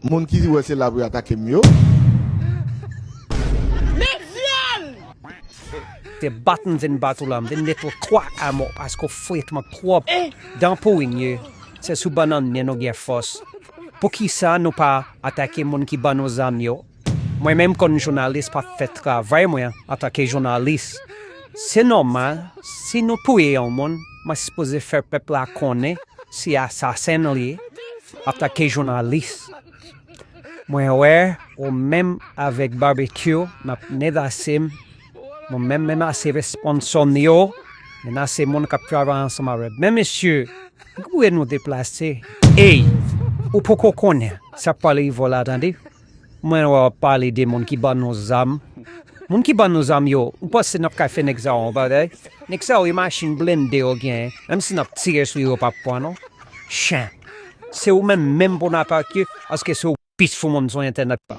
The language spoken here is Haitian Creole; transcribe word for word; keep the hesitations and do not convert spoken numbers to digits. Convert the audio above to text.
Moun ki wè se la pou yo atake m yo. Se bat m vin bat ou la, m vin detwi twa amò paske w fret mwen twòp. Dan pou w nye, se sou bannann men nou gen fòs. Poukisa nou pa atake moun ki ban nou zam yo? Mwen menm kòm jounalis pa fè travay mwen antanke jounalis. Se nòmal, si nou touye yon moun, mwen sipoze fè pèp la konnen se asasen li ye, antanke jounalis. Mwen wè ou menm avèk Barbecue n ap menase m. Mwen menm menase responsab nou yo, menase moun k ap travay ansanm avè m. Men mesye, goure nou deplase. Ey, ou poko konnen sa k pral rive w la tande. Mwen wè w ap pale de moun ki ban nou zam. Moun ki ban nou zam yo, ou panse n ap ka fè nèg sa yo yon bagay? Nèg sa yo e machin blende yo genyen, menm si n ap tire sou yo yo p ap pran non. Chen. Se ou menm menm pou n atake, paske se ou pis fou moun sou entènèt la.